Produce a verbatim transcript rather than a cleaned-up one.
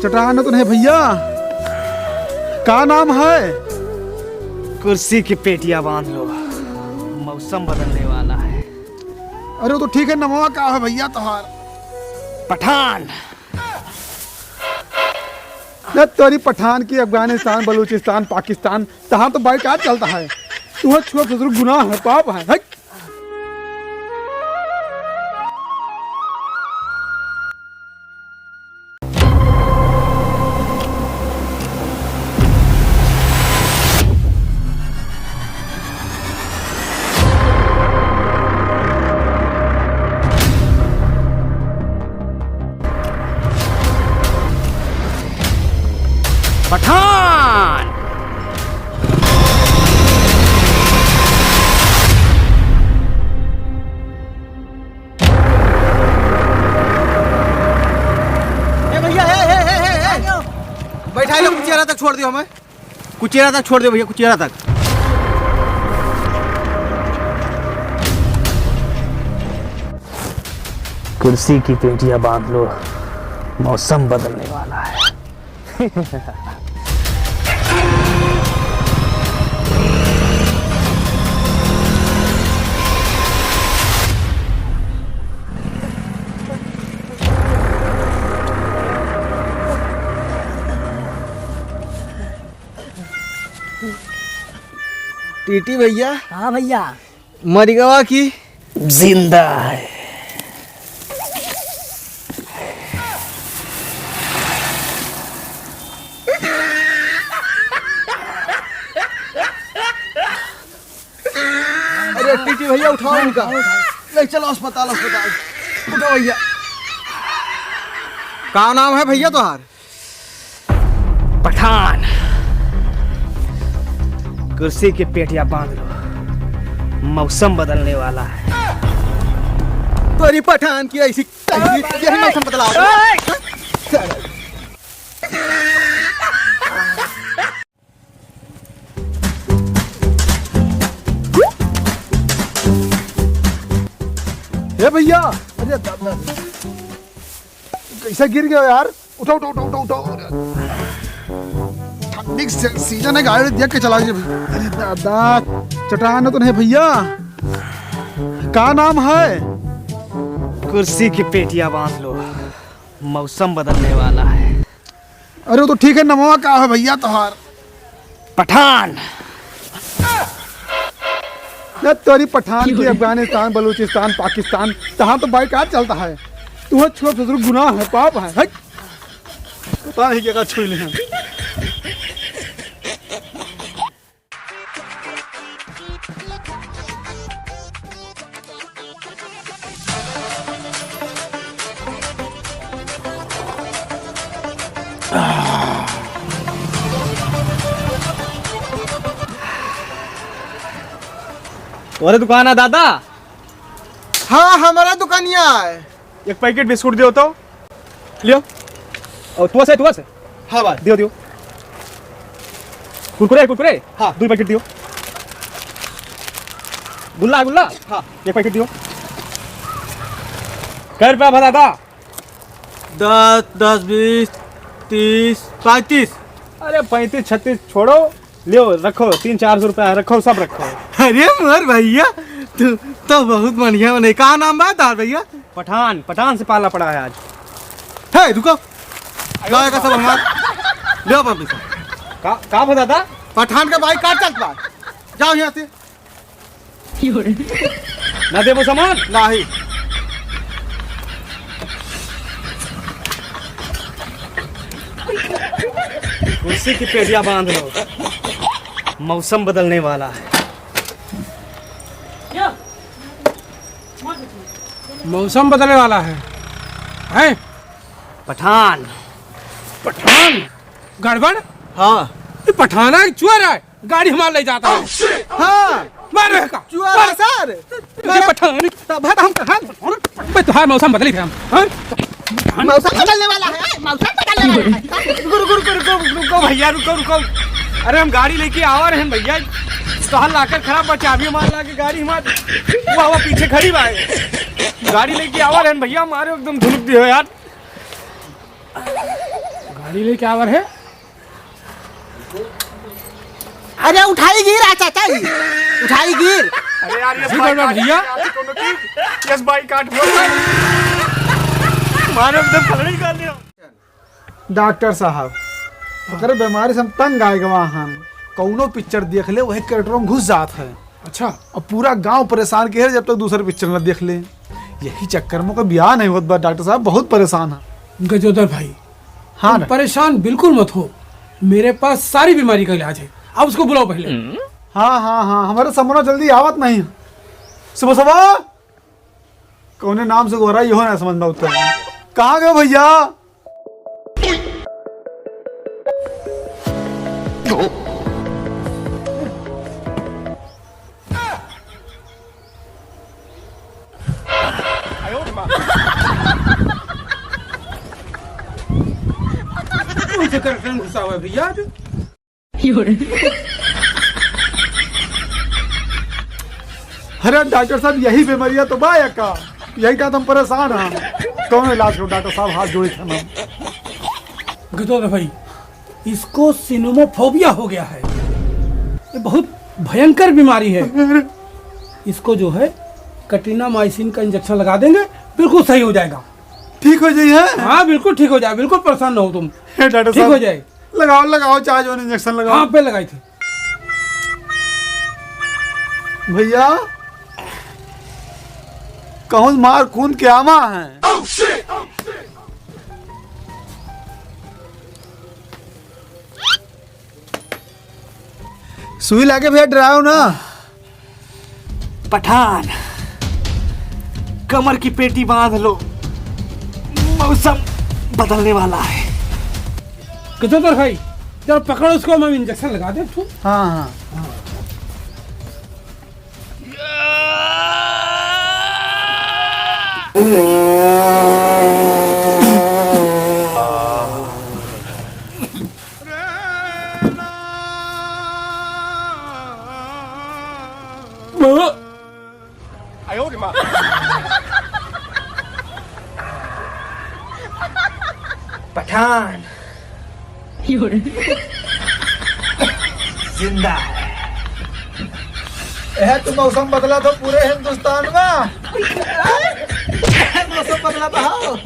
पठान तो नहीं भैया, का नाम है? कुर्सी की पेटियां बांध लो, मौसम बदलने वाला है। अरे वो तो ठीक है, नमवा का है भैया तोहार? पठान। न तोरी पठान की अफगानिस्तान, बलूचिस्तान, पाकिस्तान, तहाँ तो बाइकाट चलता है। तू छुआ ससुर गुनाह है, पाप है। हट। पठान। ए भैया, ए, ए, ए, ए, ए। बैठा लो, कुचियारा तक छोड़ दियो हमें। कुचियारा तक छोड़ दियो भैया, कुचियारा तक। कुर्सी की पेटियां बांध लो, मौसम बदलने वाला है। टीटी भैया। हाँ भैया। मरिगवा की जिंदा है। अरे टीटी भैया, उठाओ इनका, ले चलो अस्पताल, अस्पताल। उठो भैया। का नाम है भैया तोहार? पठान, कुर्सी की पेटियां बांध लो, मौसम बदलने वाला है। तोरी पठान की ऐसी, ऐसी, यही मौसम बदलाव। ए भैया, अरे दादा, कैसे गिर गयो यार? उठो, उठो, उठो, उठो, उठो। ठंडी के से-, सीजन है, गाड़ी देख के चलाओ जी। अरे दादा, चट्टान तो नहीं भैया, का नाम है? कुर्सी की पेटियां बांध लो, मौसम बदलने वाला है। अरे वो तो ठीक है, नमवा का है भैया तोहार? पठान। न तोरी पठान की अफगानिस्तान, बलूचिस्तान, पाकिस्तान, तहाँ तो बाइकाट चलता है। तू छुआ ससुर गुनाह है, पाप है। हट। पता नहीं क्या छुई ले हैं। तोरे दुकान है दादा? हाँ, हमारा दुकानिया है। एक पैकेट बिस्कुट दियो तो। लियो। और तुआ से, तुआ से। हाँ भाई। दियो, दियो। कुरकुरे, कुरकुरे? हाँ। दुई पैकेट दियो। गुल्ला, गुल्ला? हाँ। एक पैकेट दियो। कै रुपया भा दादा? दस, दस, बीस, तीस, पैंतीस। अरे पैंतीस, छत्तीस छोड़ो। लियो, रखो, तीन चार सौ रुपया है, रखो, सब रखो। अरे मोर भैया, तू तो बहुत बढ़िया बने। का नाम बा तार भैया? पठान, पठान से पाला पड़ा है आज। हे, रुको। लाओ, एका सब हमार। ले अपन पैसा। का, का भा दादा? पठान के बाइकाट चलत बा। जाओ यहाँ से। ना देबो सामान? नाही। कुर्सी की पेटियां बांध लो, मौसम बदलने वाला है। मौसम बदलने वाला है, हैं? पठान। पठान? गड़बड़? हाँ। ये पठान है, चोर है, गाड़ी हमार ले जाता है। हाँ। मार रहे का? चोर है, मार। सर। ये पठान। तब है तो हम कहाँ? बे, तोहार मौसम बदली थे हम, हाँ? मौसम बदलने वाला है, मौसम बदलने वाला है। रुको, रुको, रुको, रुको, रुको भैया, रुको, रुको। अरे, हम गाड़ी लेके आवा रहे हैं भैया, तोहार लाकर खराब बा, चाबी मार ला के गाड़ी हमार, वो हवा पीछे खड़ी बा। गाड़ी लेके आवा रहे हैं भैया, हमारे एकदम धुलक दियो यार। गाड़ी लेके आवर है। अरे उठाई गिर, आ चाचा जी, उठाई गिर। अरे यार, यस जी, बाइक बड़ा काट भैया। यार, कौनो की, यस बाइक काट बोल। मारो एकदम पकड़ निकाल दिया। डॉक्टर साहब, ओकरे बीमारी से हम तंग आए गवा हन। कौनो पिक्चर देख ले, वही कैरेक्टर में घुस जात है। अच्छा। अब पूरा गांव परेशान के है, जब तक दूसरे पिक्चर न देख ले। यही चक्कर में ओकर ब्याह नहीं होत बा डॉक्टर साहब, बहुत परेशान है। गजोदर भाई, हाँ तुम ना। परेशान बिल्कुल मत हो, मेरे पास सारी बीमारी का इलाज है। आप उसको बुलाओ पहले। हाँ, हाँ, हाँ, हमारे समरा जल्दी आवत नहीं। सुबह सुबह कौने नाम से गोहराई हो ना समझ में उतर। कहाँ गए भैया? कौन से कार्यक्रम घुसा हुआ है भैया? अरे डॉक्टर साहब, यही बीमारियां तो बा या का? यही का तो हम परेशान हैं। कौन इलाज करो डॉक्टर साहब, हाथ जोड़े थे हम। गजोदर भाई, इसको सिनेमोफोबिया हो गया है। ये बहुत भयंकर बीमारी है। इसको जो है कट्रिनामाइसिन का इंजेक्शन लगा देंगे, बिल्कुल सही हो जाएगा। ठीक हो जाइए? हाँ, बिल्कुल ठीक हो जाए, बिल्कुल परेशान ना हो तुम। हे डॉक्टर ठीक साहब, हो जाए। लगाओ, लगाओ, चाहे जो इंजेक्शन लगाओ। हाँ, पे लगाई थे। भैया, कहूँ मार कूद के आवा है। सुई लागे भैया, डराओ ना। पठान, कमर की पेटी बांध लो, मौसम बदलने वाला है। किधर तो भाई, जरा पकड़ो उसको, हम इंजेक्शन लगा दे तू। हाँ, हाँ। पठान जिंदा है। यह तो मौसम बदला था पूरे हिंदुस्तान में। मौसम बदला था, हाँ।